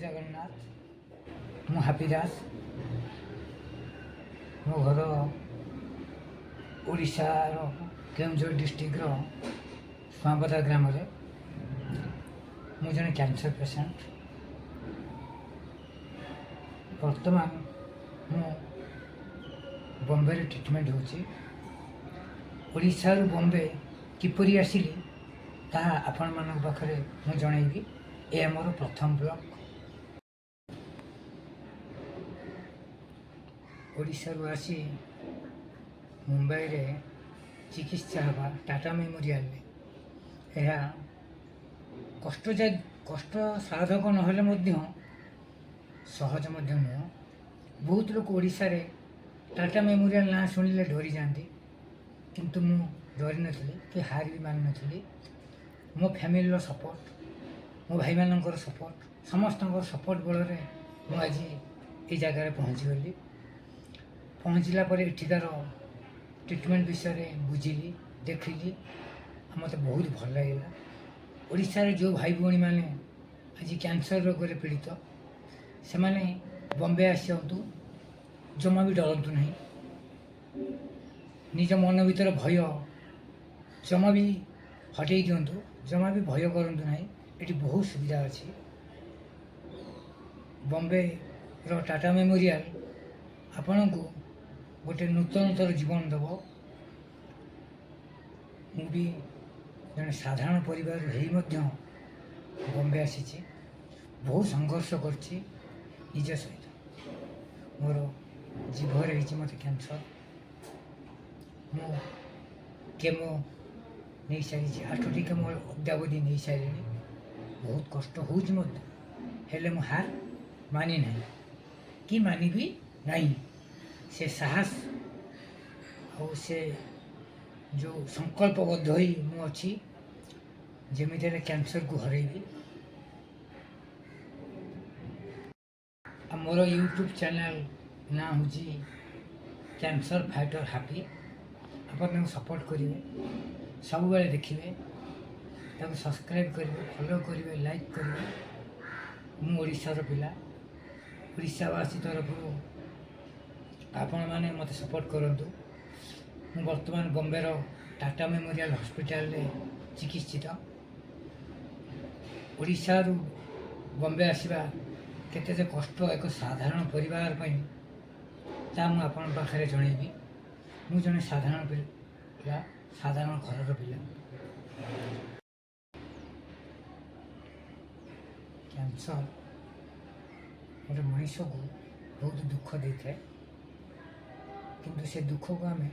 ଜଗନ୍ନାଥ। ମୁଁ ହାପି ଦାସ। ମୋ ଘର ଓଡ଼ିଶାର କେଉଁଝର ଡିଷ୍ଟ୍ରିକ୍ଟର ସୁଆଁପଦା ଗ୍ରାମରେ। ମୁଁ ଜଣେ କ୍ୟାନ୍ସର ପେସେଣ୍ଟ। ବର୍ତ୍ତମାନ ମୁଁ ବମ୍ବେରେ ଟ୍ରିଟମେଣ୍ଟ ହେଉଛି। ଓଡ଼ିଶାରୁ ବମ୍ବେ କିପରି ଆସିଲି, ତାହା ଆପଣମାନଙ୍କ ପାଖରେ ମୁଁ ଜଣାଇବି। ଏହା ମୋର ପ୍ରଥମ ବ୍ଲଗ୍। ଓଡ଼ିଶାରୁ ଆସି ମୁମ୍ବାଇରେ ଚିକିତ୍ସା ହେବା ଟାଟା ମେମୋରିଆଲରେ, ଏହା କଷ୍ଟ କଷ୍ଟ ସାଧକ ନହେଲେ ମଧ୍ୟ ସହଜ ମଧ୍ୟ ନୁହଁ। ବହୁତ ଲୋକ ଓଡ଼ିଶାରେ ଟାଟା ମେମୋରିଆଲ ନାଁ ଶୁଣିଲେ ଡରିଯାଆନ୍ତି, କିନ୍ତୁ ମୁଁ ଡରି ନଥିଲି କି ହାର ବି ମାନିନଥିଲି। ମୋ ଫ୍ୟାମିଲିର ସପୋର୍ଟ, ମୋ ଭାଇମାନଙ୍କର ସପୋର୍ଟ, ସମସ୍ତଙ୍କର ସପୋର୍ଟ ବଳରେ ମୁଁ ଆଜି ଏଇ ଜାଗାରେ ପହଞ୍ଚିଗଲି। ପହଞ୍ଚିଲା ପରେ ଏଠିକାର ଟ୍ରିଟମେଣ୍ଟ ବିଷୟରେ ବୁଝିଲି, ଦେଖିଲି ଆଉ ମୋତେ ବହୁତ ଭଲ ଲାଗିଲା। ଓଡ଼ିଶାରେ ଯେଉଁ ଭାଇ ଭଉଣୀମାନେ ଆଜି କ୍ୟାନ୍ସର ରୋଗରେ ପୀଡ଼ିତ, ସେମାନେ ବମ୍ବେ ଆସିଯାଆନ୍ତୁ। ଜମା ବି ଡରନ୍ତୁ ନାହିଁ। ନିଜ ମନ ଭିତରେ ଭୟ ଜମା ବି ହଟେଇ ଦିଅନ୍ତୁ। ଜମା ବି ଭୟ କରନ୍ତୁ ନାହିଁ। ଏଠି ବହୁତ ସୁବିଧା ଅଛି। ବମ୍ବେର ଟାଟା ମେମୋରିଆଲ ଆପଣଙ୍କୁ ଗୋଟେ ନୂତନତର ଜୀବନ ଦେବ। ମୁଁ ବି ଜଣେ ସାଧାରଣ ପରିବାରରୁ ହେଇ ମଧ୍ୟ ବମ୍ବେ ଆସିଛି। ବହୁତ ସଂଘର୍ଷ କରିଛି ନିଜ ସହିତ। ମୋର ଜିଭରେ ହେଇଛି ମୋତେ କ୍ୟାନ୍ସର। ମୁଁ କେମୋ ନେଇସାରିଛି। ଆଠଟି କେମୋ ଅଦ୍ୟାବଧି ନେଇସାରିଲିଣି। ବହୁତ କଷ୍ଟ ହେଉଛି ମଧ୍ୟ, ହେଲେ ମୁଁ ହାର ମାନି ନାହିଁ କି ମାନିବି ନାହିଁ। ସେ ସାହସ ଆଉ ସେ ଯେଉଁ ସଂକଳ୍ପବଦ୍ଧ ହୋଇ ମୁଁ ଅଛି, ଯେମିତି ହେଲେ କ୍ୟାନ୍ସରକୁ ହରେଇବି। ଆଉ ମୋର ୟୁଟ୍ୟୁବ୍ ଚ୍ୟାନେଲ୍ ନାଁ ହେଉଛି କ୍ୟାନ୍ସର ଫାଇଟର ହାପି। ଆପଣ ତାଙ୍କୁ ସପୋର୍ଟ କରିବେ, ସବୁବେଳେ ଦେଖିବେ, ତାକୁ ସବସ୍କ୍ରାଇବ୍ କରିବେ, ଫଲୋ କରିବେ, ଲାଇକ୍ କରିବେ। ମୁଁ ଓଡ଼ିଶାର ପିଲା। ଓଡ଼ିଶାବାସୀ ତରଫରୁ ଆପଣମାନେ ମୋତେ ସପୋର୍ଟ କରନ୍ତୁ। ମୁଁ ବର୍ତ୍ତମାନ ବମ୍ବେର ଟାଟା ମେମୋରିଆଲ ହସ୍ପିଟାଲରେ ଚିକିତ୍ସିତ। ଓଡ଼ିଶାରୁ ବମ୍ବେ ଆସିବା କେତେ ଯେ କଷ୍ଟ ଏକ ସାଧାରଣ ପରିବାର ପାଇଁ, ତାହା ମୁଁ ଆପଣଙ୍କ ପାଖରେ ଜଣେଇବି। ମୁଁ ଜଣେ ସାଧାରଣ ପିଲା, ସାଧାରଣ ଘରର ପିଲା। କ୍ୟାନ୍ସର ଗୋଟେ ମଣିଷକୁ ବହୁତ ଦୁଃଖ ଦେଇଥାଏ, କିନ୍ତୁ ସେ ଦୁଃଖକୁ ଆମେ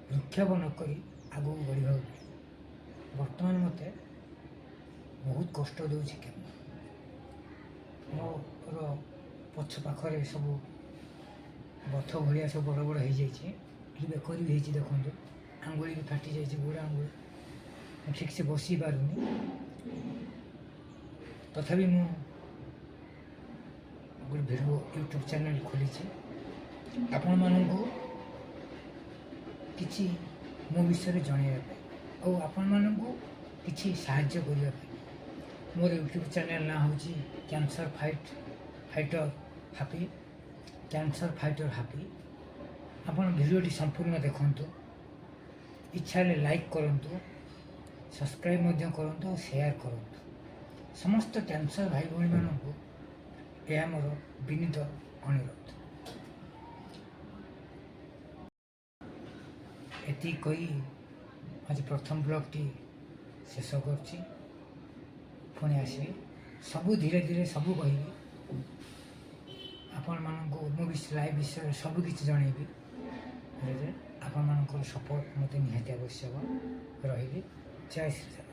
ଭ୍ରୂକ୍ଷେପ ନ କରି ଆଗକୁ ବଢ଼ିବାକୁ ପଡ଼ିବ। ବର୍ତ୍ତମାନ ମୋତେ ବହୁତ କଷ୍ଟ ଦେଉଛି କେମୋ। ମୋର ପଛ ପାଖରେ ସବୁ ବଥ ଭଳିଆ ସବୁ ବଡ଼ ବଡ଼ ହେଇଯାଇଛି। ଏଠି ବେକରେ ବି ହେଇଛି, ଦେଖନ୍ତୁ। ଆଙ୍ଗୁଳି ବି ଫାଟି ଯାଇଛି, ବୁଢ଼ା ଆଙ୍ଗୁଳି। ମୁଁ ଠିକ୍ସେ ବସି ପାରୁନି। ତଥାପି ମୁଁ ଗୋଟେ ଭିଡ଼ିଓ ୟୁଟ୍ୟୁବ୍ ଚ୍ୟାନେଲ୍ ଖୋଲିଛି ଆପଣମାନଙ୍କୁ କିଛି ମୋ ବିଷୟରେ ଜଣାଇବା ପାଇଁ ଆଉ ଆପଣମାନଙ୍କୁ କିଛି ସାହାଯ୍ୟ କରିବା ପାଇଁ। ମୋର ୟୁଟ୍ୟୁବ୍ ଚ୍ୟାନେଲ୍ ନାଁ ହେଉଛି cancer fighter happy, cancer fighter happy. ଆପଣ ଭିଡ଼ିଓଟି ସମ୍ପୂର୍ଣ୍ଣ ଦେଖନ୍ତୁ। ଇଚ୍ଛା ହେଲେ ଲାଇକ୍ କରନ୍ତୁ, ସବସ୍କ୍ରାଇବ୍ ମଧ୍ୟ କରନ୍ତୁ ଆଉ ସେୟାର କରନ୍ତୁ। ସମସ୍ତ କ୍ୟାନ୍ସର ଭାଇ ଭଉଣୀମାନଙ୍କୁ ଏହା ମୋର ବିନୀତ ଅନୁରୋଧ। ଏତିକି କହି ଆଜି ପ୍ରଥମ ବ୍ଲଗ୍ଟି ଶେଷ କରୁଛି। ପୁଣି ଆସିବି, ସବୁ ଧୀରେ ଧୀରେ ସବୁ କହିବି ଆପଣମାନଙ୍କୁ। ମୁଁ ବି ଲାଇଫ୍ ବିଷୟରେ ସବୁ କିଛି ଜଣେଇବି ଧୀରେ ଧୀରେ। ଆପଣମାନଙ୍କର ସପୋର୍ଟ ମୋତେ ନିହାତି ଆବଶ୍ୟକ। ରହିଲି, ଜୟ ଶ୍ରୀ ଜଗନ୍ନାଥ।